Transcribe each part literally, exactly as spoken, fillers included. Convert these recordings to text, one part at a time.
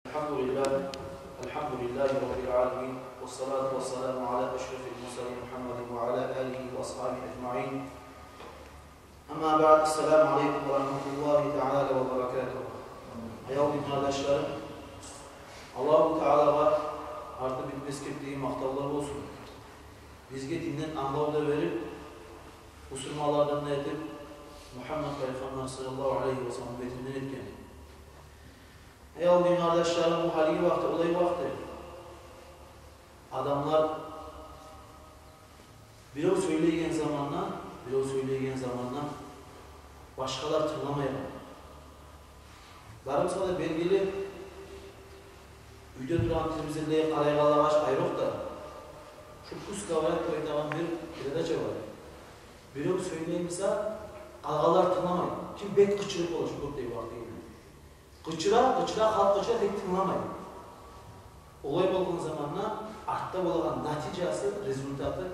الحمد لله، الحمد لله رب العالمين، والصلاة والسلام على أشرف المرسلين محمد وعلى آله وأصحابه أجمعين. أما بعد، السلام عليكم ورحمة الله تعالى وبركاته. Аявлу дин къардашларым, Аллагьу Таалагъа арты битмес кепдеги макътавлар болсун. Бизге динден англав да берип, бусурманлардан да этип, Мугьаммад пайхаммар саллаллагьу алайгьи ва саллам умметинден этген. Аявлу дин къардашларым, бу гьалиги вакъти олай вакъти. Адамлар бирев сёйлейген заманда, бирев сёйлейген заманда башгъалар тынгламай къала. Барыбызгъа да белгили, уьйде тургъан телевизорлагъа къарай къалагъач айрокъда, шу «Пусть говорят» деп айтагъан бир передача бар. Бирев сёйлей буса, къалгъанлар тынгламай. Ким бек къычырып бола шу кёпдеги вакъти геле. Къычыра, къычыра, халкъ къычыра, тек тынгламай. Олай болгъан заманда артда болагъан натижасы, результаты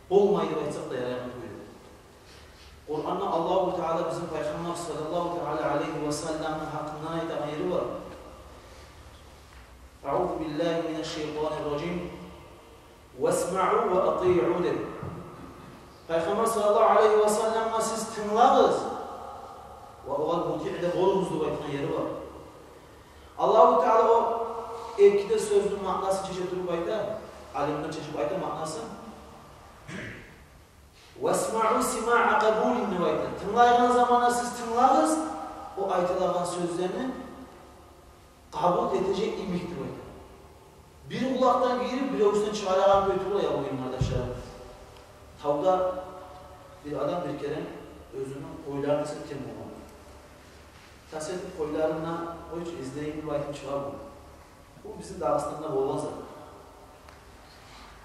болмай деп айтсакъ да ярайгъан кюйде. Къуранда Аллагьу Таала бизин пайхаммар саллаллагьу таала алайгьи ва салламны гьакъындан айтагъан ери бар. أعوذ بالله من الشيطان الرجيم. «واسمعوا وأطيعوا» деп. Пайхаммар саллаллагьу алайгьи ва салламгъа сиз тынглагъыз ва огъар мутиъ де болугъуз деп айтгъан ери бар. Аллагьу Таала о эки де сёзню маънасын чече туруп айта, алимлер чечип айта маънасын. «واسمعوا سماع قبول» деп айта. Тынглайгъан заманда сиз тынглагъыз о айтылагъан сёзлени къабул этежек йимик деп айта. Бир къулакъдан гирип, биревюсюнден чыгъарагъан кюй тюгюл, аявлу дин къардашларым. Тавда бир адам бир керен оьзюню къойларын тас этген болгъан. Тас этип, къойларын да, къойчу, излейим деп айтып чыгъа бу. Бу бизин Дагъыстанда болгъан зат.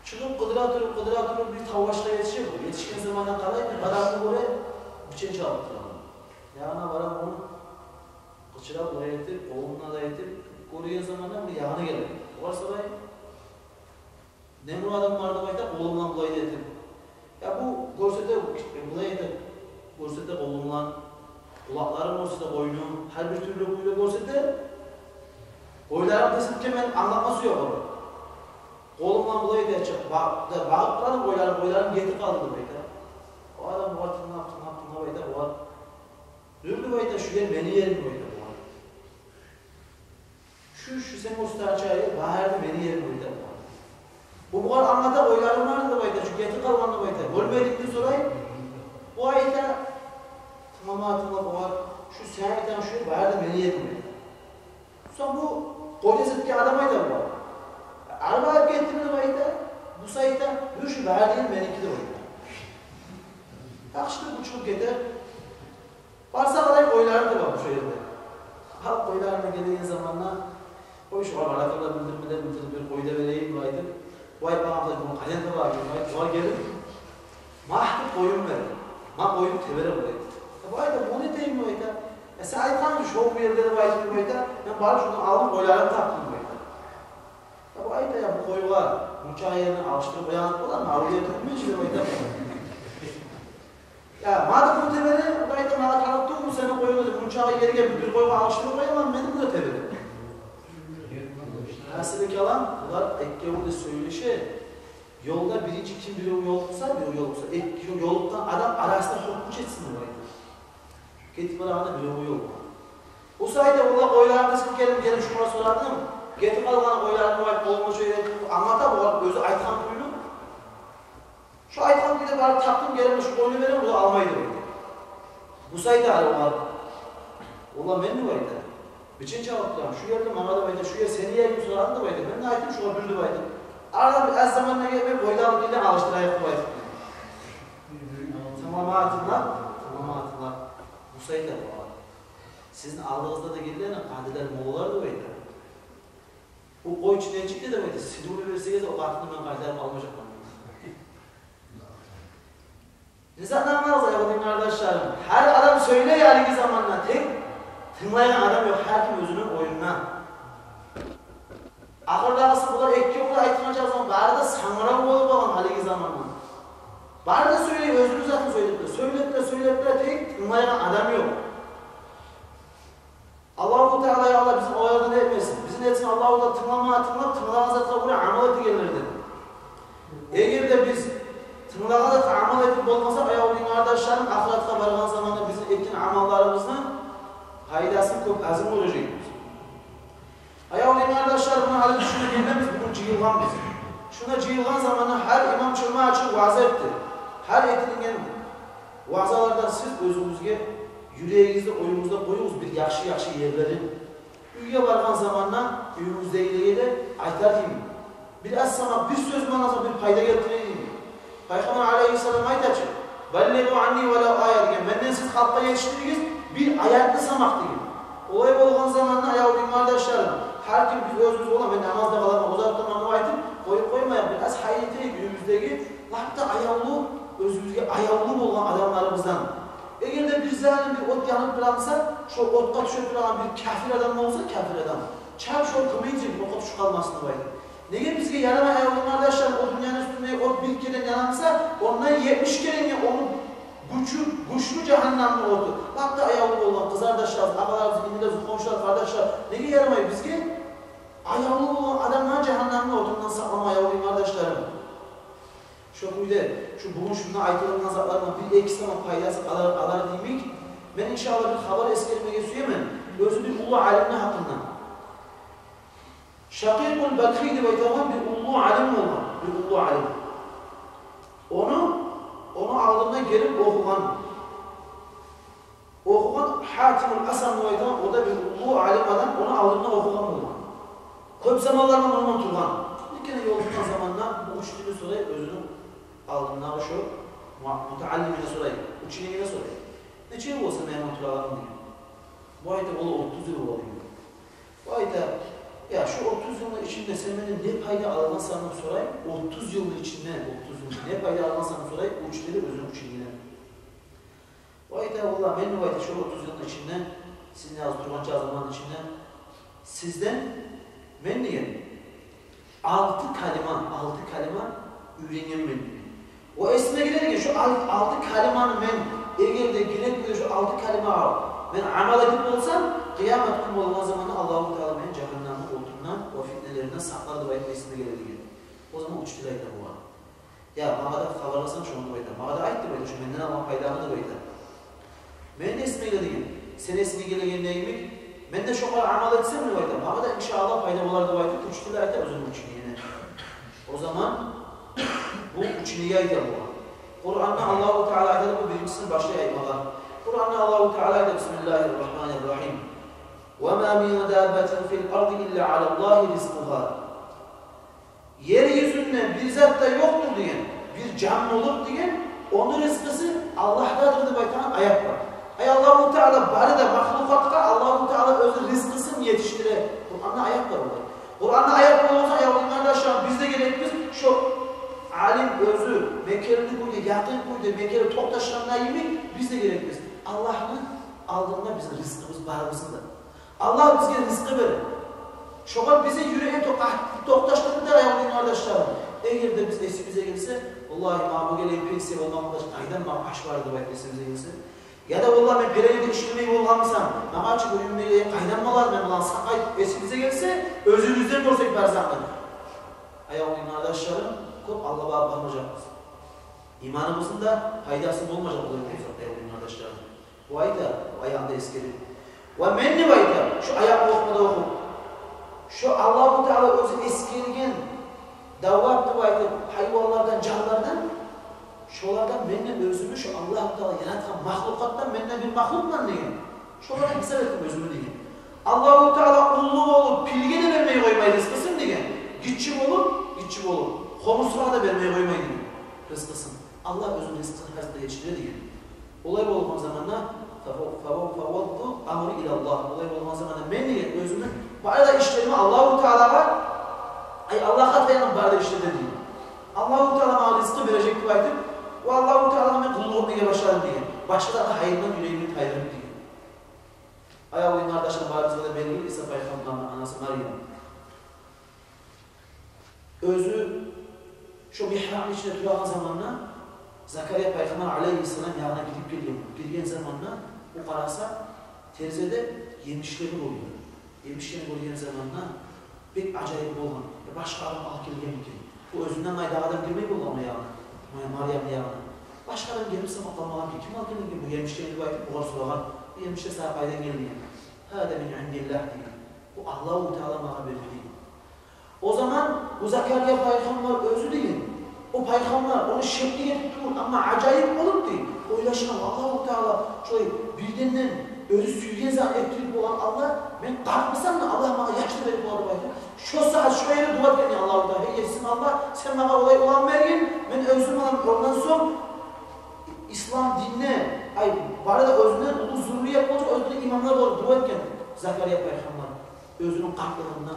Чыгъып, къыдыра туруп, къыдыра туруп, бир тав башгъа етише бу. Етишген заманда къарай, бир къаравулну гёре, бичен чалып турагъан. Ягъына бара, ону къычырып, булай этип, къолун да этип, гёрген заманда муну ягъына геле. Огъар сорай: «Не мурадынг бар?» — деп айта, къолу булан булай этип. Я бу гёрсете, булай этип гёрсете къолу булан, къулакъларын гёрсете, къойну, гьар бир тюрлю кюйде гёрсете. Къойларын тас этген, мен англатма сюе къолу. Къолу булан булай этип, ба-, да багъып турады къойларын, къойларым гетип къалды деп айта. О адам бугъар тынглап, тынглап, тынглап айта, бугъар: «Дюр, — деп айта, — шу ер мени ерим», — деп айта бугъар. «Шу, шу сен гёрсетеген ер бары да мени ерим», — деп айта бугъар. Бу бугъар англата, къойларым бар деп айта, шу гетип къалгъан деп айта. Гёрмединг деп сорай. Бу айта, тынглама, тынглама бугъар: «Шу сен айтагъан шу ер бары да мени ерим», — деп айта. Сонг бу къой тас этген адам айта бугъар: «Арбагъа гетдинг», — деп айта. Буса айта: «Дюр, шу бары да ер меники», — деп айта. Яхшы деп бу чыгъып гете. Барса къарай, къойларын таба шу ерде. Халкъ къойларын да гелеген заманда: «Къой, шугъар баракалла билдирме де билдирип, бир къой да берейим», — деп айтып. Бу айтмагъан: «Къой, муну къайдан табайым?» — деп айтып, бугъар гелип, магь этип къоюн берди. Магь къоюн тебере бу айта. Бу айта: «Муну не этейим?» — деп айта. «Э, сен айтгъан эдинг шо бу ерде деп айтып, — деп айта. — Мен барып шундан алдым, къойларын тапдым», — деп айта. Бу айта: «Я, бу къойгъа мунча ерни алышдырып къоягъан боламы, авлия тюгюлмю чи?» — деп айта. «Я, мадам, бу тебере, — деп айта, — магъа тарыкъ тюгюл сени къоюнг, мунча ерге бир къойгъа алышдырып къояман, мени бу да тебере». Гьасили калам, булар экеви де сёйлеше. Ёлда биринчи ким бирев ёлукъса, бирев ёлукъса, эки ёлукъгъан адам арасында гьукму чечсин деп айта. Гетип барагъанда бирев ёлукъгъан. Буса айта: «Валлагь, къойларым тас этип гелдим, гелип шугъар сорадым. Гетип къалгъан къойларым бар», — деп къолуна шолай англата бугъар оьзю айтгъан кюйню. «Шо айтгъан кюйде барып тапдым, гелдим, шу къойну берем, бу да алмай», — деп айта. Буса айта гьали огъар: «Валлагь, мен, — деп айта, — бичен чалып турам. Шу ерде магъа, — деп айта, — шу ер сени еринг сорадым, — деп айта, — мен де айтдым шугъар дюр деп айтып. Арадан бир аз заман да гетмей, къойну алып гелдим, алышдырайыкъ деп айтып». Тамаматынлар, тамаматынлар. Буса айта бугъар: «Сизин алдыгъызда да гелген къадилер, моллалар, — деп айта, — бу къой чы нечикди, — деп айта, — сиз ону берсегиз, о къатынны мен къайтарып алмажакъман». Не затны англайбыз, аявлу дин къардашларым? Гьар адам сёйлей гьалиги заманда, тек тынглайгъан адам ёкъ, гьар ким оьзюню оюнда. Ахырдагъысы, булар экеви де айтгъан чакъы, бары да сангырав болуп къалгъан гьалиги заманда. Бары да сёйлей, оьзюню затын сёйлеп де, сёйлеп де, сёйлеп де, тек тынглайгъан адам ёкъ. Аллагьу Таала, я Аллагь, бизин олардан этмесин. Бизин Болмаса, аявлу дин къардашларым, ахыратгъа баргъан заманда бизин этген амалларыбызны пайдасын кёп азын гёрежекбиз. Аявлу дин къардашларым, муна гьали шуну гелгенбиз, бугюн жыйылгъанбыз. Шунда жыйылгъан заманда гьар имам чалма ачып ваъза этди. Гьар этилинген ваъзалардан сиз оьзюгюзге, юрегигизде, оюгъузда къоюгъуз бир яхшы-яхшы ерлерин. Уьйге баргъан заманда уьюгюздегилеге де айтар эдим. Бир аз сама бир сёз манасына бир пайда гелтирер эдим. Пайхаммар алайгьиссалам айта чы: «Баллигъу анни валав ая», — деген. «Менден сиз халкъгъа етишдиригиз бир аятны самакъ», — деген. Олай болгъан заманда, аявлу дин къардашларым, гьар ким биз оьзюбюз бола, мен намазда къаламан, озатман деп айтып къоюп къоймайыкъ, бир аз гьайын этейик уьюбюздеги лап да аявлу, оьзюбюзге аявлу болгъан адамларыбыздан. Эгер де бир залим бир от янып тура буса, шо отгъа тюшюп турагъан бир капир адам болса, капир адам, чап шо къымыйчы отгъа тюшюп къалмасын деп айтып. Неге бизге ярамай, аявлу дин къардашларым, о дюньяны уьстюнде от бир керен яна буса, ондан етмиш керенге ону гючю, гючлю жагьаннамны оту? Лап да аявлу болгъан къызардашларыбыз, агъаларыбыз, инилер, къоншулар, къардашлар, неге ярамай бизге аявлу болгъан адамланы жагьаннамны отундан сакълама, аявлу дин къардашларым? Шо кюйде, шу бугюн шунда айтылгъан затлардан бир-эки сама пайдасы къалар, къалар демек. Мен, иншааллагь, бир хабар эсгермеге сюемен, оьзю бир уллу алимни гьакъындан. Шакъикъул Бакри деп айтагъан бир уллу алим болгъан, бир уллу алим. Ону, ону алдында гелип охугъан, охугъан Гьатимул Асам деп айтагъан, о да бир уллу алим адам, ону алдында охугъан болгъан. Кёп заманлардан ондан тургъан. Бир керен ёлукъгъан заманда бу учителине сорай, оьзюню алдындагъы шо му-, мутааллимине сорай, ученигине сорай: «Нече йыл бола сен мени янымда турагъанынг?» — деген. Бу айта: «Валлагь, отуз йыл бола», — деген. Бу айта: «Я, шо отуз йылны ичинде сен менден не пайда алгъансан?» — деп сорай. Отуз йылны ичинде, отуз йылны не пайда алгъансан деп сорай учители оьзюню ученигине. Бу айта: «Валлагь, мен, — деп айта, — шо отуз йылны ичинде, сизин янда тургъан чакъы заманны ичинде сизден мен, — деген, — алты калима, алты калима уьйренгенмен, — деген. — О эсиме геле, — деген, — шо ал-, алты калиманы мен, эгер де герек буса, шо алты калимагъа мен амал этип болсам, къыямат гюн болгъан заманда Аллагьу Таала мени жагьаннамны отундан, о фитнелеринден сакълар деп айтып эсиме геле», — деген. О заман учитель айта бугъар: «Я, магъа да хабарласанг шону, — деп айта, — магъа да айт, — деп айта, — шо менден алгъан пайданы», — деп айта. «Мени де эсиме геле, — деген, — сени эсинге гелегени йимик, мен де шогъар амал этсем, — деп айта, — магъа да, иншааллагь, пайда болар», — деп айтып, учитель айта оьзюню ученигине. О заман бу ученики айта бугъар. Къуранда Аллагьу Таала айтады, бу биринчисин башлай айтмагъа. Къуранда Аллагьу Таала айта: «Бисмиллагьир рагьманир рагьим. Ва ма мин даббатин фил арди илла алаллагьи ризкъугьа». Ер юзюнде бир зат да ёкъдур, — деген, — бир жан болуп, — деген, — ону ризкъысы Аллагьдадыр деп айтагъан аят бар. Ай, Аллагьу Таала бары да махлукъатгъа Аллагьу Таала оьзю ризкъысын етишдире. Къуранда аят бар олай. Къуранда аят болгъан сонг, аявлу дин къардашларым, биз де герекбиз шо алим оьзю мекенли кюйде, якъын кюйде, мекенли токъташгъанда йимик, биз де герекбиз Аллагьны алдында бизин ризкъыбыз бар болсун да. Аллагь бизге ризкъы бере. Шогъар бизин юрекни токъ-, токъташдырып да, аявлу дин къардашларым. Эгер де биз эсибизге гелсе, валлагьи, магъа бу гелеген пенсия болмагъа къайдан магъа аш бар деп айтып эсибизге гелсе, яда, валлагьи, мен беренеде ишлемей болгъан бусам, магъа чы уьюмге къайдан болар, мен булан сакъай, эсибизге гелсе, оьзюбюзден гёрсек бар затны, аявлу дин къардашларым, кёп алгъа барып бармажакъбыз. Иманыбызны да пайдасы болмажакъ олай болса, аявлу дин къардашларым. Бу айта, бу аятны эсгерип. Ва мен, деп айта, шо аятны охумагъа да охуп, шо Аллагьу Таала оьзю эсгерген давлат деп айтып, гьайванлардан, жанлардан, шолардан мен де оьзюмню, шо Аллагьу Таала яратгъан махлукъатдан мен де бир махлукъман, — деген. — Шолардан гьисап этдим оьзюмню, — деген. — Аллагьу Таала уллу болуп, пилге де бермей къоймай ризкъысын, — деген. — Гиччи болуп, гиччи болуп, хомурсгъагъа да бермей къоймай, — деген, — ризкъысын. Аллагь оьзюню ризкъысын гьар затгъа етишдире», — деген. Олай болгъан заманда фа-, фа-, фа-, фаввадту амри илаллагь. Олай болгъан заманда мен, — деген, — оьзюмню бары да ишлерими Аллагьу Таалагъа, ай, Аллагьгъа таянып бары да ишлерим, — деген. — Аллагьу Таала магъа ризкъы бережек деп айтып, ва Аллагьу Таалагъа мен къуллукъ этмеге башладым, — деген. — Башгъа затдан, гьайырдан юрегимни тайдырып», — деген. Аявлу дин къардашларым, барыбызгъа да белгили Иса пайхаммарны анасы Марьям. Оьзю шо мигьрабны ичинде турагъан заманда Закария пайхаммар алайгьиссалам янына гирип гелген. Гирген заманда бу къараса, терезеде емишлени гёрген. Емишлени гёрген заманда бек ажайып болгъан. Э, башгъа адам алып гелгенмикен? Бу оьзюнден къайдагъы адам гирмей болгъан о янына, Ма-, Марьямны янына. Башгъадан гелип сама къалмагъан, ким алып гелген бу емишни деп айтып, огъар сорагъан. Бу емишлер сагъа къайдан гелди деген. «Гьаза мин индиллагь», — деген. Бу Аллагьу Таала магъа берди деген. О заман бу Закария пайхаммар оьзю деген, о пайхаммар, ону шеклик этип тюгюл, амма ажайып болуп дей, ойлашгъан: «Аллагьу Таала шолай бирденден оьзю сюйген зат этдирип болагъан Аллагь, мен къарт бусам да, Аллагь магъа яшны берип бола», — деп айтып, шо сагьат шо ерде дуа этген Аллагьу Таала: «Гьей, есим Аллагь, сен магъа олай улан бергин, мен оьзюм булан, ондан сонг ислам динине, ай, бары да оьзюнден уллу зуррият болажакъ, оьзюнден имамлар болуп», — дуа этген Закария пайхаммар оьзюню къартлыгъында.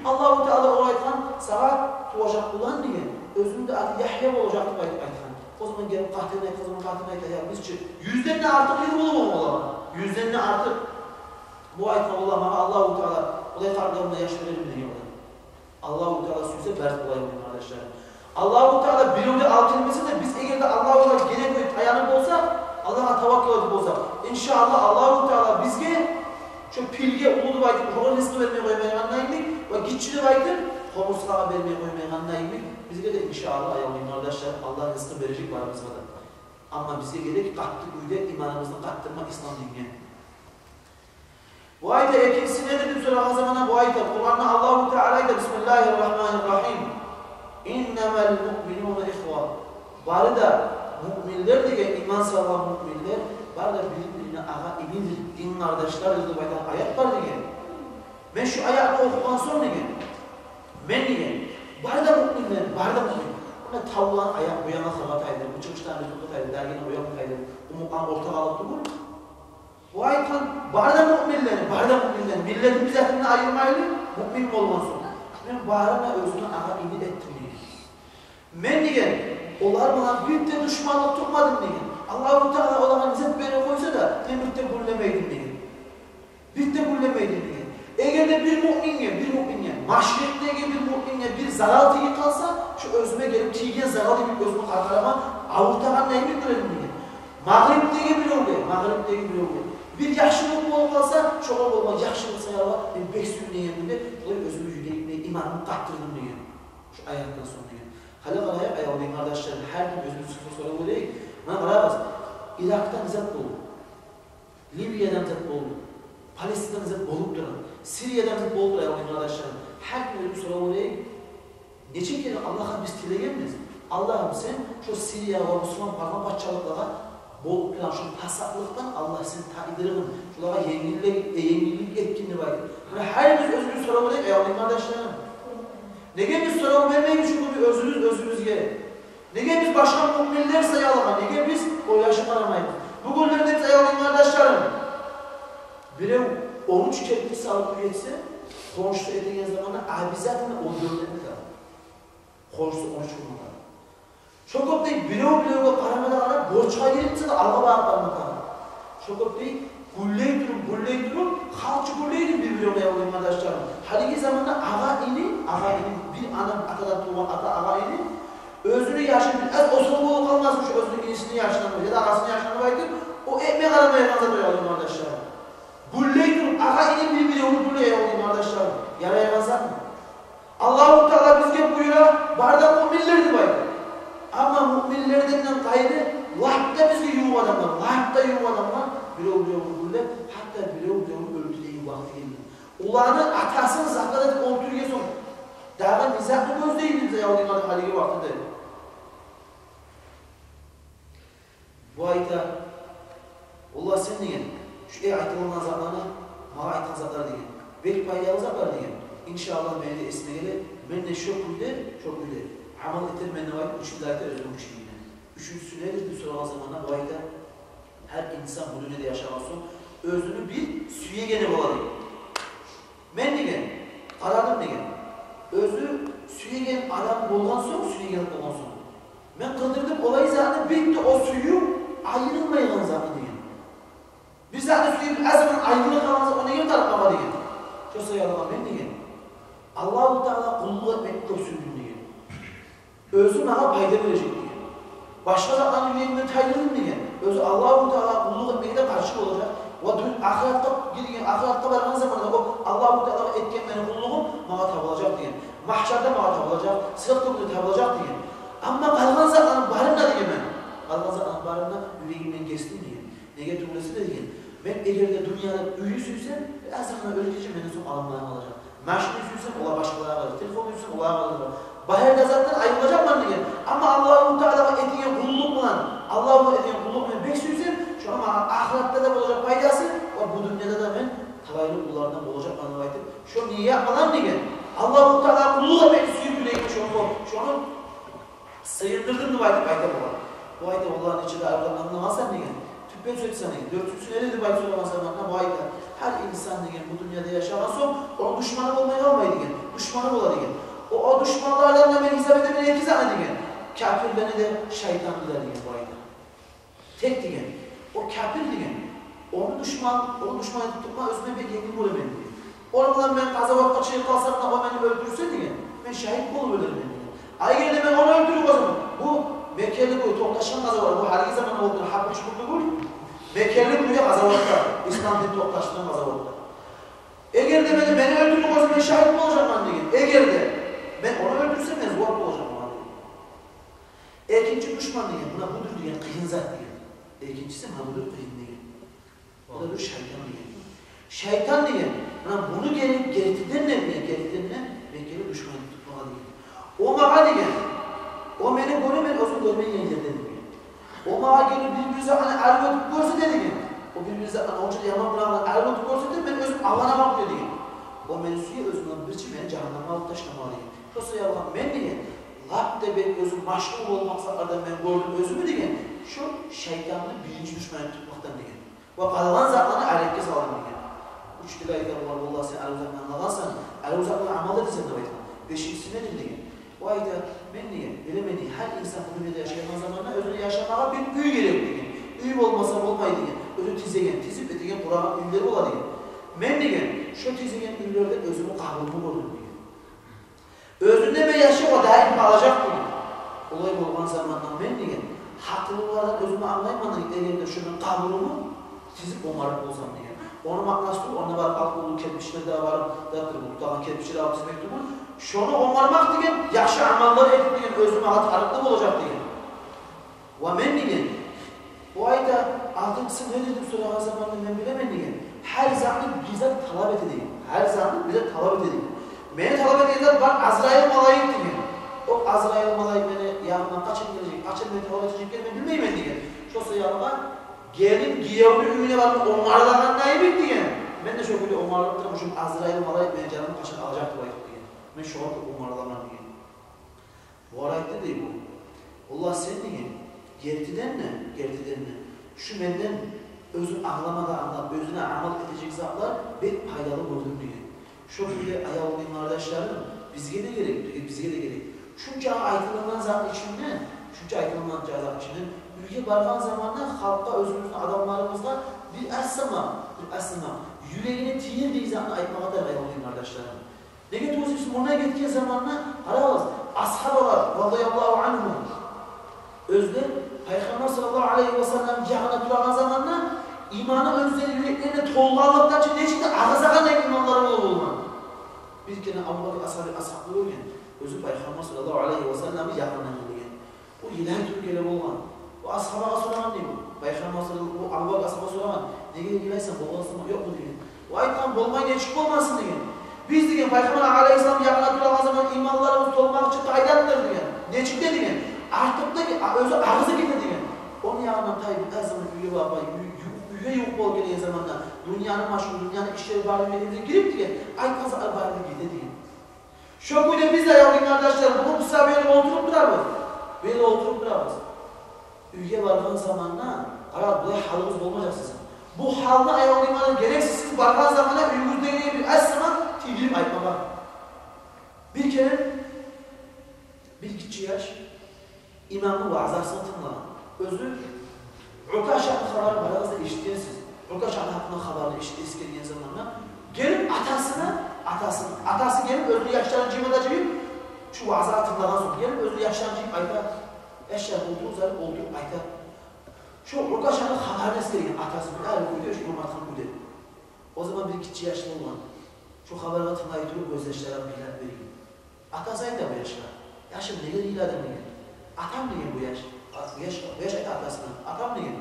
Аллагьу Таала огъар айтгъан: «Сагъа туважакъ улан, — деген, — оьзюню де аты Ягья болажакъ», — деп айтып айтгъан. О заман гелип къатыны айтгъан, о заман къатыны айта: «Я, биз чи юзден де артыкъ йыл бола болгъан олагъа. Юзден де артыкъ». Бу айтгъан: «Валлагь, магъа Аллагьу Таала олай къартлыгъымда яш берерми?» — деген олар. Аллагьу Таала сюйсе, барыбыз болайыкъ, къардашларым. Аллагьу Таала бирев де алып гелмесе де, биз эгер де Аллагьугъа герек деп таянып болсакъ, Аллагьгъа таваккал этип болсакъ, иншааллагь, Аллагьу Таала бизге, шо пилге уллу деп айтып, огъар ризкъы бермей къоймайгъанда йимик, ва гиччи деп айтып, къомурсгъагъа бермей къоймайгъанда йимик, бизге де, иншааллагь, аявлу къардашлар, Аллагь ризкъы бережек барыбызгъа да. Амма бизге герек къатты кюйде иманыбызны къаттырма ислам динге. Бу айта, экинчиси недир деп сорагъан заманда, бу айта, Къуранда Аллагьу Таала айта: «Бисмиллагьи ррагьмани ррагьим. Иннамал муъминуна ихва». Бары да муъминлер деген, иман салгъан муъминлер, бары да бири-бирине агъа-инидир, дин къардашлардыр деп айтагъан аят бар деген. Мен шу аятны охугъан сонг деген, мен деген, бары да муъминлер, бары да муъмин. Муна тавланы аякъ бу ягъа къарап атайлы, бу чыгъыштан биз токътатайлы, даргени о ягъа къарап атайлы, къумукъ ан ортагъа алып тюгюл. Бу айтгъан бары да муъминлени, бары да муъминлени, миллетин, бизатын айырмайлы, муъмин болгъан сонг, мен барына оьзюню агъа-ини этдим деген. Мен деген олар булан бир де душманлыкъ тутмадым деген. Аллагьу Таала олагъа не зат берип къойса да, мен бир де гюллемейдим деген. Бир де гюллемейдим деген. Эгер де бир муъминге, бир муъминге, машрикъдеги бир муъминге бир зарал тийип къалса, шо оьзюме гелип тийген зарал йимик, оьзюмню къаркъарама авуртагъан йимик гёредим деген. Магърибдеги биревге, магърибдеги биревге бир яхшылыкъ болуп къалса, шогъар болгъан яхшылыкъ саялы мен бек сююндюрген кюйде, шолай оьзюмню юрегимде иманымны къаттырдым деген. Шу аятдан сонг деген. Гьали къарайыкъ, аявлу къардашларым, гьар ким оьзюбюз сорав берейик. Муна къарагъыз, Иракъда не зат болду? Ливияда не зат болду? Палестинада не зат болуп тура? Сирияда не зат болуп тура, аявлу къардашларым? Гьар ким оьзюбюз сорав берейик. Нече керен Аллагьгъа биз тилегенбиз: «Аллагьым, сен шо Сириягъа ва бусурман, къалгъан пачалыкълагъа болуп турагъан шо пасатлыкъдан, Аллагь, сен тайдыргъын, шолагъа енгиллик, э, енгиллик этгин», — деп айтып. Муна гьар бирибиз оьзюбюз сорав берейик, аявлу къардашларым. Неге биз сорав бермейбиз шо кюйде оьзюбюз оьзюбюзге? Неге биз башгъа муъминлер саялыгъа, неге биз ойлашып къарамайбыз? Бу гюнлерде биз, аявлу къардашларым, бирев он уьч керпич салып уьй этсе, хоншусу этеген заманда обязательно он дёрт этме тарыкъ. Хоншусу он уьч болма тарыкъ. Шо кюйде бирев биревге къарама да къарап, борчгъа гирип буса да, алгъа багъып барма тарыкъ. Шо кюйде гюллей туруп, гюллей туруп, халкъ чы гюллейди бир-биревге, аявлу къардашларым. Гьалиги заманда агъа-ини, агъа-ини, бир ана, атадан тувгъан ата, агъа-ини, оьзюню яшы бир аз осал болуп къалмасын шо оьзюню инисини яшындан, яда агъасыны яшындан деп айтып, о этме къарамайгъан зат, аявлу къардашларым. Гюллей туруп, агъа-ини бир-биревню гюллей, аявлу къардашларым. Ярайгъан затмы? Аллагьу Таала бизге буюра, бары да муъминлер деп айта. Амма муъминлерден къайры, лап да бизге ювукъ адамлар, лап да ювукъ адамлар бирев-биревню гюллеп, гьатта бирев-биревню оьлтюреген вакъти гелди. Оланы атасын закат этип оьлтюрген сонг, дагъы не затны гёзлейбиз, аявлу къардашларым, гьалиги вакътиде? Бу айта: «Валлагь, сен, — деген, — шу, э, айтылгъан затланы, магъа айтгъан затлар, — деген, — бек пайдалы затлар, — деген. — Иншааллагь, мени де эсиме геле, мен де шо кюйде, шо кюйде амал этермен», — деп айтып, уьчюнчю айта оьзюню уьчюн йимик. Уьчюнчюсю недир деп сорагъан заманда, бу айта: «Гьар инсан бу дюньяда яшагъан сонг оьзюню бир сюегени бола», — деген. «Мен, — деген, — къарадым, — деген, — оьзю сюеген адам болгъан сонг, сюеген болгъан сонг, мен къыдырдым олай затны, бир де о сююв айрылмайгъан затны, — деген. — Бир затны сююп, аз заман айрылып къалгъан затны неге тарыкъ магъа?» — деген. «Шо саялыгъа мен, — деген, — Аллагьу Таалагъа къуллукъ этмекни кёп сюйдюм, — деген. — Оьзю магъа пайда бережек, — деген. — Башгъа затланы юрегимден тайдырдым, — деген. — Оьзю Аллагьу Таалагъа къуллукъ этмеге де къаршы болажакъ. Ва дюн-, ахыратгъа гирген, ахыратгъа баргъан заманда о Аллагьу Таалагъа этген мени къуллугъум магъа табулажакъ, — деген. — Магьшарда магъа табулажакъ, сырат кёкде табулажакъ, — деген. — Амма къалгъан затланы барын да, — деген, — мен Къалгъан затланы барын да юрегимден гесдим деген. Неге тюгюл эсе де деген, мен эгер де дюньяда уьйню сюйсем, бир аз заманда оьлюп гетежек, менден сонг адамлар алажакъ. Машинни сюйсем, олар башгъалагъа къалажакъ. Телефонну сюйсем, олагъа къалажакъ. Бары да затдан айрылажакъман деген. Амма Аллагьу Таалагъа этеген къуллукъ булан, Аллагьгъа этеген къуллукъ булан бек сюйсем, шону магъа ахыратда да болажакъ пайдасы, ва бу дюньяда да мен талайлы къуллардан болажакъман деп айтып, шо ният булан деген. Аллагьу Таалагъа къуллукъ этмекни сюйюп юрегиме шону, шону сыйындырдым деп айтып айта бугъар. Бу айта, валлагь, нече де арив англайсан деген. Тюппен сёйлесенг, дёртюнчюсю неди деп айтып сорагъан заманда, бу айта, гьар инсан деген бу дюньяда яшагъан сонг, ону душманы болмай къалмай деген. Душманы бола деген. О, о душманлардан да мен гьисап этемен эки затны деген. Капирлени де, шайтанны да деген бу айта. Тек деген, о капир деген, ону душман, ону душман этип тутма оьзюме бек енгил гёремен деген. Ону булан мен къазаватгъа чыгъып къалсам да, о мени оьлтюрсе деген, мен шагьит болуп оьлермен деген. А эгер де мен ону оьлтюрюп къойсам, бу Меккелик, о токъташгъан къазават, бу гьалиги заманда болуп тургъан гьапур-чупурлугъу тюгюл. Меккелик, бу къазаватда, ислам дин токъташгъан къазаватда. Эгер де мени, мени оьлтюрюп къойса, мен шагьит болажакъман деген. Эгер де мен ону оьлтюрсем, мен зувап болажакъман деген. Экинчи душман деген, муна будур деген, къыйын зат деген. Экинчиси муна будур, къыйын деген. О да бир шайтан деген. Шайтан деген, муна муну гелип гертиден де, мени гертиден де, мен гелип душман этип тутмагъа деген. О магъа деген, о мени гёре, мен оьзюн гёрмейген ерден деген. О магъа гелип бир-бир затны арив этип гёрсете деген. О бир-бир затны онча да яман булан арив этип гёрсете, мен оьзюм алгъанамакъ деген. О мени сюе, оьзюнден бирче мени жагьаннемге алып ташламагъа деген. Шо саялы мен деген, лап да бек оьзюм машгъул болмакъ саялы мен гёрдюм оьзюмню деген, шо шайтанны биринчи душман этип тутмакъдан деген. Ва къалгъан затланы арекге салдым деген. Уьч тиле айта бугъар, валлагь, сен арив затны англайсан, арив затны амал этесен деп айтгъан. Бешинчиси недир деген. О айта, мен деген, билемен деген, гьар инсан бу дюньяда яшайгъан заманда оьзюню яшамагъа бир уьй герек деген. Уьй болмаса болмай деген. Оьзю тизеген, тизип этеген, къурагъан уьйлер бола деген. Мен деген, шо тизеген уьйлерден оьзюмню къабурумну гёрдюм деген. Оьзюнде мен яшавгъа даим къалажакъ деген. Олай болгъан заманда мен деген, гьакъыллылардан оьзюмню англайман деген, эгер де шо мен къабурумну тизип онгарып болсам деген. Ону маънасы тюгюл, онда барып алып, уллу керпичлер де барып, затдыр, бу тутагъан керпичлер алып тизмек тюгюл. Шону онгармакъ деген, яхшы амаллар этип деген, оьзюм магъа тарыкълы болажакъ деген. Ва мен деген, о айта, алтынчысы недир деп сорагъан заманда, мен билемен деген, гьар затны бир зат талап эте деген. Гьар затны бир зат талап эте деген. Мени талап этеген зат бар, Азрайыл малайик деген. О Азрайыл малайик мени янымдан къачан гележек, къачан мени талап этежекни мен билмеймен деген. Шо саялы гелин гиевню уьюне барып онгарылагъандай бек деген, мен де шо кюйде онгарылып турам, шо Азрайыл малайик мени жанымны къачан алажакъ деп айтып деген. Мен шогъар онгарыламан деген. Бугъар айтды дей бу: «Валлагь, сен, — деген, — гертиден де, гертиден де, шу менден оьзюнг англама да англап, оьзюнге амал этежек затлар бек пайдалы гёрдюм», — деген. Шо кюйде, аявлу дин къардашларым, бизге де герек, бизге де герек. Шунча айтылынгъан затны ичинде, шунча айтылынгъан затны ичинде уьйге баргъан заманда халкъгъа, оьзюбюзню адамларыбызгъа бир аз сама, бир аз сама юрегине тиердей затны айтмагъа тарыкъ, аявлу дин къардашларым. Неге тюгюл десегиз, мундан гетген заманда, къарагъыз, асгьабалар, радияллагьу ангьум, оьзлер Пайхаммар саллаллагьу алайгьи ва саллам ягъында турагъан заманда иманы оьзлени юреклерине толгъанлыкъдан чы нечик де агъызагъандай иманлары болуп болгъан. Бир керен Абубакр асгьаб, асгьабны гёрген, оьзю Пайхаммар саллаллагьу алайгьи ва салламны ягъындан гелген. О йылай туруп геле болгъан. О асгьабагъа сорагъан дей бу. Пайхаммар саллаллагьу, о Абубакр асгьабагъа сорагъан: «Неге йылайсан, болмасанмы, ёкъму?» — деген. О айтгъан: «Болмай, нечик болмасын, — деген. — Биз, — деген, — Пайхаммар алайгьиссаламны ягъында турагъан заман иманларыбыз толмакъ учун къайдандыр, — деген. — Нечик де, — деген, — артыкъ да, а, оьзю агъызы гете, — деген. — Ону ягъындан тайып, бир аз заман уьйге барып, уьй-, уьй-, уьйге ювукъ болуп гелген заманда, дюньяны машгъулу, дюньяны ишлери бары юрегибизге гирип, — деген, — айтгъан затлар бары да гете», — деген. Шо кюйде биз де, аявлу дин къардашлар, бугюн бу сагьат бу ерде олтуруп турабыз. Бу ерде олтуруп турабыз. Уьйге баргъан заманда, къара, булай гьалыгъыз болмажакъ сизин. Бу гьалны, аявлу дин къардашлар, герексиз сиз баргъан заманда уьюгюздегилеге бир аз сама тийдирип айтмагъа. Бир керен бир гиччи яш имамны ваъзасын тынглагъан. Оьзю Укашаны хабарын барыгъыз да эшитгенсиз. Укашаны гьакъында хабарын эшит-, эсгерген заманда, гелип атасына, атасына, атасы гелип оьзюню яшларын жыйма да жыйып, шу ваъзаны тынглагъан сонг, гелип оьзюню яшларын жыйып айта, яшлар, олтуругъуз, олтуруп айта. Шу Укашаны хабарын эсгерген атасы, бир арив кюйде, шу урматлы кюйде. О заман бир гиччи яш болгъан. Шо хабаргъа тынглай туруп, гёзьяшларын къыйнап берген. Атасы айта бу яшгъа: «Яшым, неге йыладынг?» — деген. «Атам, — деген бу яш, — Яш, яш айта атасына: «Атам, — деген,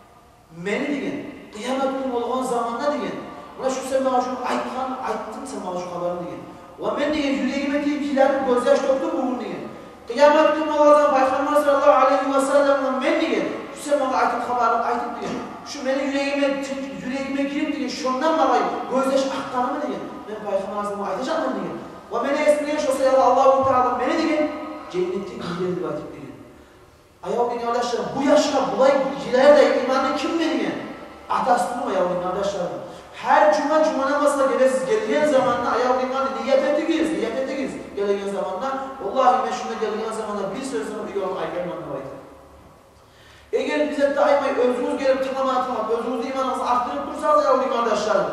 — мени, — деген, — къыямат гюн болгъан заманда, — деген, — муна шу сен магъа шуну айтгъан, айтдынг сен магъа шу хабарны, — деген. — Ва мен, — деген, — юрегиме тийип, йыланып, гёзьяш тёкдюм бугюн, — деген. — Къыямат гюн болгъан заман Пайхаммар саллаллагьу алайгьи ва саллам ва мен, — деген, — шу сен магъа айтгъан хабарны айтып, — деген, — шу мени юрегиме, юрегиме гирип, — деген, — шондан магъа гёзьяш акъгъанымы, — деген, — мен Пайхаммар саллаллагьу алайгьи ва саллам айтажакъман, — деген. — Ва мени эсиме гелген, шу саялы Аллагьу Таала мени, — деген, — женнетге гийдирди деп айтып», — деген. Аявлу дин къардашларым, бу яшгъа булай йылардай иманны ким берген? Атасы тюгюлмю, аявлу дин къардашларым? Гьар жума, жума намазгъа гелесиз, гелген заманда, аявлу дин къардашларым, ният этигиз, ният этигиз. Гелген заманда: «Валлагьи, мен шунда гелген заманда бир сёз де уьйге барып айтмайман», — деп айтып. Эгер биз де таймай, оьзюгюз гелип тынглама, тынглап, оьзюгюзню иманыгъызны артдырып турсагъыз, аявлу дин къардашларым,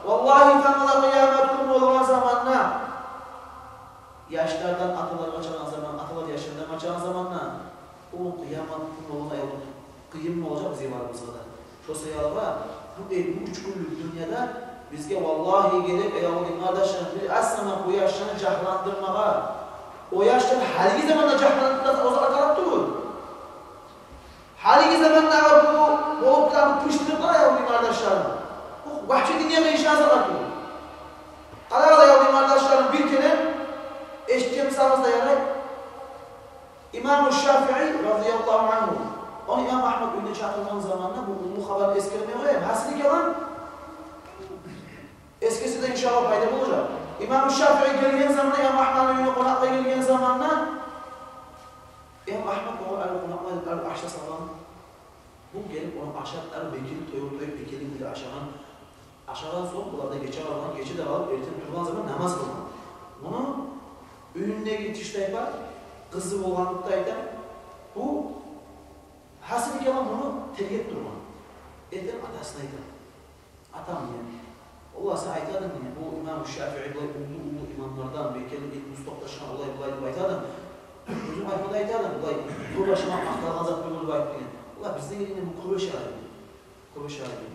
валлагьи, тангала къыямат гюн болгъан заманда, яшлардан аталар къачагъан заман, аталар яшлардан къачагъан заманда, о къыямат гюн болгъан, аявлу, къыйын болажакъ бизге барыбызгъа да. Шо саялы бу, э, бу уьч гюнлюк дюньяда бизге, валлагьи, герек, аявлу дин къардашларым, бир аз сама бу яшланы жагьландырмагъа. О яшлар гьалиги заманда жагьланып турса, о заман къарап туругъуз. Гьалиги замандагъы бу болуп турагъан пыштырыкълар, аявлу дин къардашларым, бу вообще динге ишанса къату. Къарагъыз, аявлу дин къардашларым, бир керен эшитген бусагъыз да ярай. Имаму Шафии разияллагьу ангьу, ону имам Агьмад уьюне чакъыргъан заманда, бу уллу хабарны эсгермей къояйым. Гьасили калам, эсгерсе де, иншааллагь, пайда болажакъ. Имаму Шафии гелген заманда, имам Агьмадны уьюне къонакъгъа гелген заманда, имам Агьмад огъар ари къонакъгъа, ари аш да салгъан. Бу гелип, ону ашатып, ари бекелик тоюп, тоюп, бекелик бир ашагъан. Ашагъан сонг, булар да гече къалгъан, гече де къалып, эртен тургъан заман намаз къылгъан. Муну уьюндеги тиштайпа къызы болгъанлыкъда айта, бу гьасили калам муну тергеп тургъан. Эртен атасына айта: «Атам, — деген, — валлагь, сен айтадынг, — деген, — бу имам Шафии булай уллу-уллу имамлардан, бекелик, илмусу токъташгъан, олай-булай деп айтадынг. Оьзюнг айтма да айтадынг, булай кёп ашамакъ макъталгъан зат тюгюл деп айтып, — деген. — Валлагь, бизде, — деген, — бу кёп ашайды, кёп ашайды.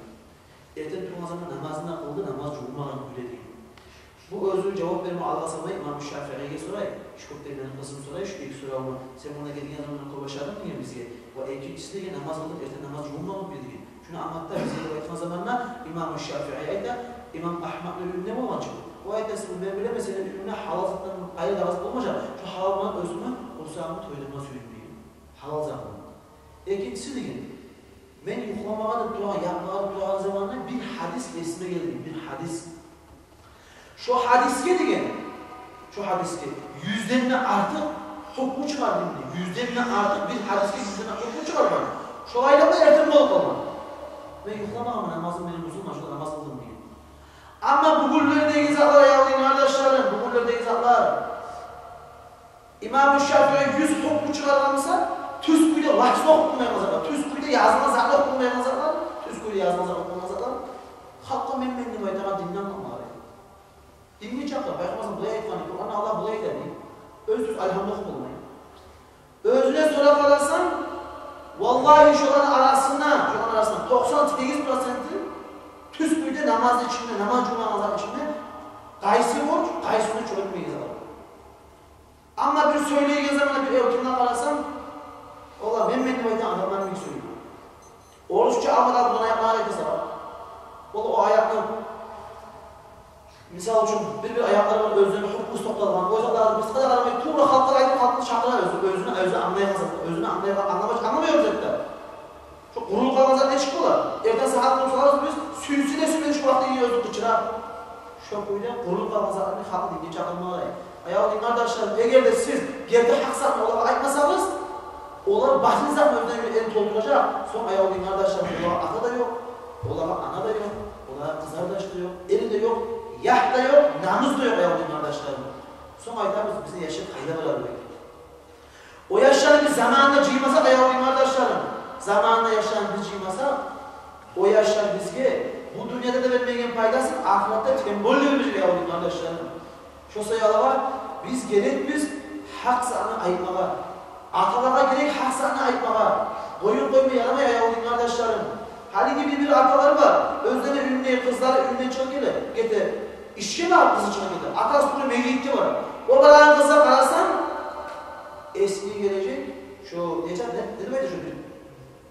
Эртен тургъан заман намазын да къылды, намаз жувунмагъан кюйде», — деген. Бу оьзю жавап берме алгъасамай, имам Шафииге сорай: «Шу кёп де мени къызым, — сорай, — шу эки соравну, сен мунда гелген заманда кёп ашадынг, — деген, — бизге. Ва экинчиси, — деген, — намаз къылдынг, эртен намаз жувунмагъан кюйде, — деген. — Шуну англат да бизге», — деп айтгъан заманда, имам Шафии айта, имам Агьмадны уьюнде болгъан чы бу. О айта: «Мен билемен, сени уьюнгде гьалал затдан къайры да аз болмажакъ. Шу гьалал булан оьзюмню къурсагъымны тойдурма сюйдюм, — деген, — гьалал зат булан. Экинчиси, — деген, — мен юхламагъа деп турагъан, ятмагъа деп турагъан заманда бир гьадис эсиме гелди, бир гьадис. Шо гьадисге, — деген, — шо гьадисге юзден де артыкъ гьукму чыгъардым, — деген. — Юзден де артыкъ, бир гьадисге юзден де гьукму чыгъаргъан. Шолай да бу эртен болуп къалгъан. Мен юхламагъанман, намазым мени бузулмагъан, шо намаз къылдым», — деген. Амма бугюнлердеги затлар, аявлу дин къардашларым, бугюнлердеги затлар. Имам Шафии юз гьукму чыгъаргъан буса, тюз кюйде лафзны охуп болмайгъан затлар, тюз кюйде язылгъан затны охуп болмайгъан затлар, тюз кюйде язылгъан затны охуп болмайгъан затлар. Халкъгъа мен-мен деп айтагъан динни англатмагъа герек. Динге чакъыр, Пайхаммар булай айтгъан, Къуранда Аллагь булай айта деп. Оьз-оьз альгьамны охуп болмай. Оьзюне сорап къарасанг, валлагьи, шоланы арасында, шоланы арасында токъсан сегиз проценти тюз кюйде намазны ичинде, намаз жувунагъан затны ичинде къайсы борч, къайсыны чору билмейген зат. Амма бир сёйлейген заманда бир эркинлеп къарасанг, валлагь, мен-мен деп айтагъан адамлар бек сёйлей. Орусча алма да булан аякълар айта сагъа. Валлагь, о аякъны, мисал учун, бир-бир аякълар бар, оьзлени гьукмусу токъталгъан. О затлар бизге де къарамай, тувра халкъгъа айтып, халкъны чакъыра, оьзю, оьзюню, оьзю англайгъан зат, оьзюню англайгъан, англама-, англама ёкъ затда. Шо къурулуп къалгъан зат нечик бола? Эртен сагьат болса, биз сюйсе де, сюймесе де, шо вакъти оьзю къычыра. Шо кюйде къурулуп къалгъан затланы халкъны динге чакъырмагъа герек. Аявлу дин къардашларым, эгер де сиз герти гьакъ затны олагъа айтмасагъыз, олар батил затны оьзлени элин толтуражакъ. Сонг, аявлу дин къардашларым, олагъа ата да ёкъ, олагъа ана да ёкъ, олагъа къызардаш да ёкъ, эр де ёкъ, ягь да ёкъ, намус да ёкъ, аявлу дин къардашларым. Сонг айтабыз, бизин яшлар къайда барар экен? О яшланы биз заманында жыймасакъ, аявлу дин къардашларым, заманында яшланы биз жыймасакъ, о яшлар бизге бу дюньяда да бермейген пайдасын, ахыратда тем более бермежек, аявлу дин къардашларым. Шо саялы биз герекбиз гьакъ затны айтмагъа. Аталагъа герек гьакъ затны айтмагъа. Къоюн къойма ярамай, аявлу дин къардашларым. Гьалиги бир-бир аталар бар, оьзлени уьюнде, къызлары уьюнден чыгъып геле, гете, ишге барып къызы чыгъып гете. Атасы тюгюл, мейитге бара. О барагъан къызгъа къарасанг, эсинге гележек, шо Шо нече, не, не деп айта шо бир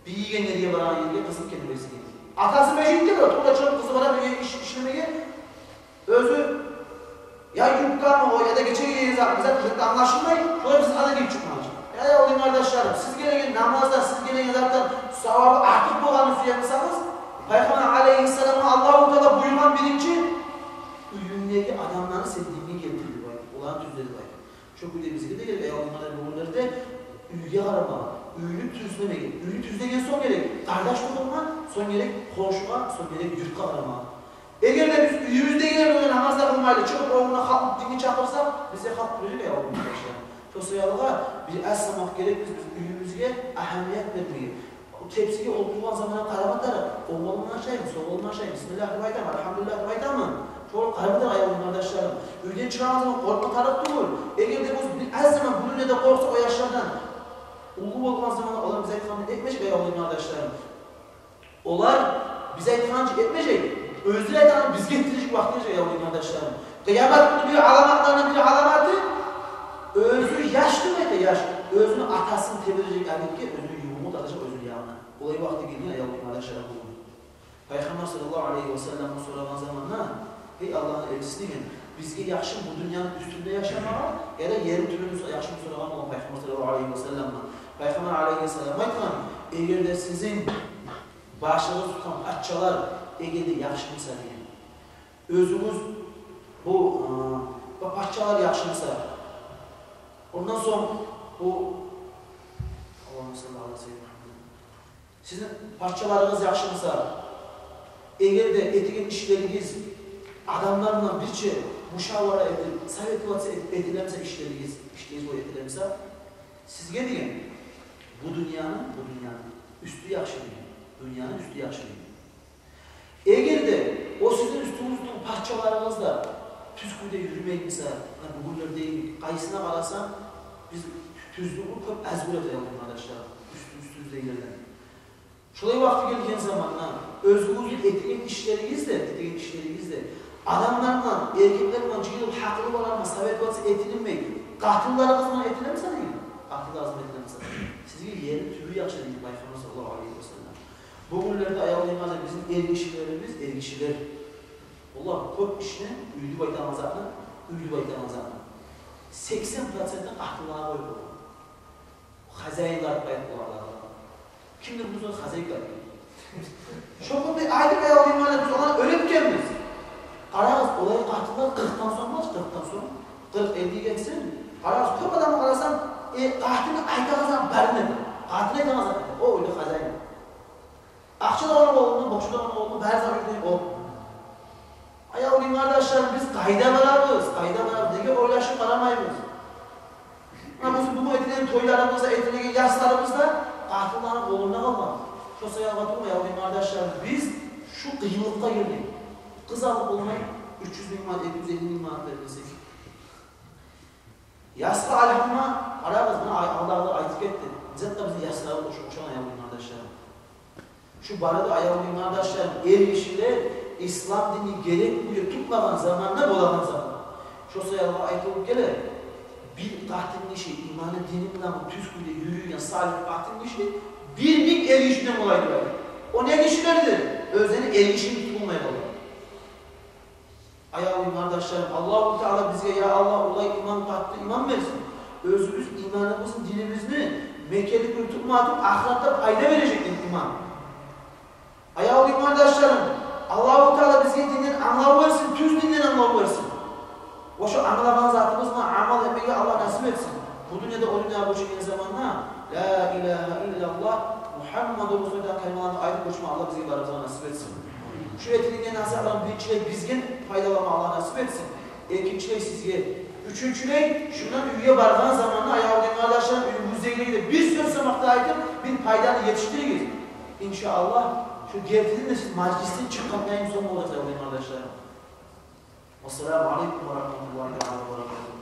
бийиген ерге барагъан ерге къызын гелтирмеге. Атасы межитде бола, тувра чыгъып къызы бара бир иш ишлемеге. Оьзю я юбкамы о, я да гече гийген зат, бизге англашылмай, шолай биз ада гийип чыкъмакъчы. Я, я, оьзюм къардашларым, сиз гелеген намаздан, сиз гелеген затдан савабы артыкъ болгъанны сюе бусагъыз, Пайхаммар алайгьиссаламгъа Аллагьу Таала буюргъан биринчи: «Уьюнгдеги адамланы сен динге гелтир», — деп айтып, оланы тюзде деп айтып. Шо кюйде бизге де герек, аявлу иманлар, бу гюнлерде уьйге къарамагъа, уьйню тюзлемеге, уьйню тюзлеген сонг герек къардаш тутулма, сонг герек хоншугъа, сонг герек юртгъа къарамагъа. Эгер де биз уьюбюздегилер булан намаз да къылмайлы, чыгъып оюнда халкъны динге чакъырсакъ, бизге халкъ гюлежек, аявлу иманлар. Шо саялы бир аз заман герек биз, биз уьюбюзге агьамият бермеге. Тепсиге олтургъан заманда къарама тарыкъ, онг къолумну ашаймы, сол къолумну ашаймы, бисмиллагь деп айтамы, альгьамдулиллагь деп айтамы? Шолай къарама тарыкъ, аявлу къардашларым. Уьйден чыгъагъан заман къоркъма тарыкъ тюгюл. Эгер де биз бир аз заман бу дюньяда къоркъсакъ о яшлардан, уллу болгъан заманда олар биз айтгъанны этмежек, аявлу къардашларым. Олар биз айтгъанча этмежек, оьзлер айтгъанны бизге этдирежек вакъти гележек, аявлу къардашларым. Къыямат гюнню бир аламатларындан бир аламаты, оьзю яш деп айта, яш, оьзюню атасын тебережек адетге, оьзюню ювугъун тартажакъ оьзюню янына. Олай вакъти гелген, аявлу къардашларым, бугюн. Пайхаммар саллаллагьу алайгьи ва салламгъа сорагъан заманда: «Гьей Аллагьны элчиси, — деген, — бизге яхшымы бу дюньяны уьстюнде яшамагъа, я да ерни тюбюнде яхшымы?» — сорагъан болгъан Пайхаммар саллаллагьу алайгьи ва салламгъа. Пайхаммар алайгьиссалам айтгъан: «Эгер де сизин башыгъыз тутгъан пачалар эгер де яхшы буса, — деген, — оьзюгюз бу, э, бу пачалар яхшы буса, ондан сонг бу, Аллагьумма салли аля саййидина Мухаммад, сизин пачаларыгъыз яхшы буса, эгер де этеген ишлеригиз адамлар булан бирче мушавара этип, советоваться эт-, этиле буса ишлеригиз, ишлеригиз бола этиле буса, сизге, — деген, — бу дюньяны, бу дюньяны уьстю яхшы, — деген, — дюньяны уьстю яхшы, — деген. Эгер де о сизин уьстюгюздеги пачаларыгъыз да тюз кюйде юрюмей буса, муна бу гюнлердеги къайсына къарасанг, биз тюзлюкню кёп аз гёребиз, аявлу къардашлар, уьстю-, уьстюбюздегилерден. Шолай вакъти гелген заманда оьзюгюзню этеген ишлеригиз де, этеген ишлеригиз де адамлар булан, эркеклер булан жыйылып, гьакъыллылар булан советоваться этилинмей, къатынларыгъыз булан этиле буса, — деген, — къатынларыгъыз булан этиле буса, сизге ерни тюбю яхшы», — деген Пайхаммар саллаллагьу алайгьи ва саллам. Бу гюнлерде, аявлу къардашлар, бизин эргишилерибиз, эргишилер, олар кёп ишни, уьй деп айтагъан затны, уьй деп айтагъан затны сексен процентин къатынлагъа къоюп болгъан. Хозяинлар деп айтып бола. Кимдир бу хозяин? Шо кюйде айтып, аявлу къардашлар, биз оланы оьлтюргенбиз. Къарагъыз, олай къатынлар къыркъдан сонг болмас, къыркъдан сонг, къыркъ, элли гетсин. Къарагъыз, кёп адамны къарасанг, э, къатыны айтагъан затны барын эте. Къатыны айтагъан затны эте. О уьйде хозяин. Акъча да ону къолунда, бокъча да ону къолунда, бары зат ону къолунда. Аявлу къардашларым, биз къайда барабыз, къайда барабыз, неге ойлашып къарамайбыз? Муна биз бугюн этилеген тойларыбыз да, этилеген ясларыбыз да къатынланы къолунда къалгъан. Шо саялы турмай, аявлу къардашларым, биз шу къыйынлыкъгъа гелдик. Къыз алып болмай, уьч юз минг манат, эки юз элли минг манат бермесек. Ясгъа альгьамгъа къарагъыз, муна ай-, алдагъылар айтып гетди. Бизге де, бизин ясларыбыз ош-, ошагъан, аявлу къардашларым. Шу бары да, аявлу къардашларым, эргишилер ислам динни герек кюйде тутмагъан заманда болагъан зат. Шо саялы айтылып геле, бир къатынгиши, иманы, дини булан тюз кюйде юрюйген салигь къатынгиши бир минг эргишиден къолай деп айта. О не гишилердир? Оьзлени эргишини тутуп болмай къалгъан. Аявлу къардашларым, Аллагьу Таала бизге, я Аллагь, олай иман, къатты иман берсин. Оьзюбюз иманыбызны, динибизни мекенли кюйде тутма туруп, ахыратда пайда бережек иман. Аявлу къардашларым, Аллагьу Таала бизге динден англав берсин, тюз динден англав берсин. Ва шо англагъан затыбызгъа амал этмеге Аллагь насип этсин. Бу дюньяда, о дюньягъа гёчеген заманда ла илагьа иллаллагь Мухаммадур расулуллагь деген калималаны айтып гёчме Аллагь бизге барыбызгъа насип этсин. Шу этилген насигьатлардан биринчилей бизге пайдаланма Аллагь насип этсин. Экинчилей сизге. Уьчюнчюлей, шундан уьйге баргъан заманда, аявлу къардашларым, уьюгюздегилеге де бир сёз сама да айтып, бир пайданы етишдиригиз. Иншааллагь, шу гертиден де сиз мажлисден чыкъгъандан сонг болажакъ, аявлу къардашларым. Вассаламу алейкум ва рагьматуллагьи ва баракатугь.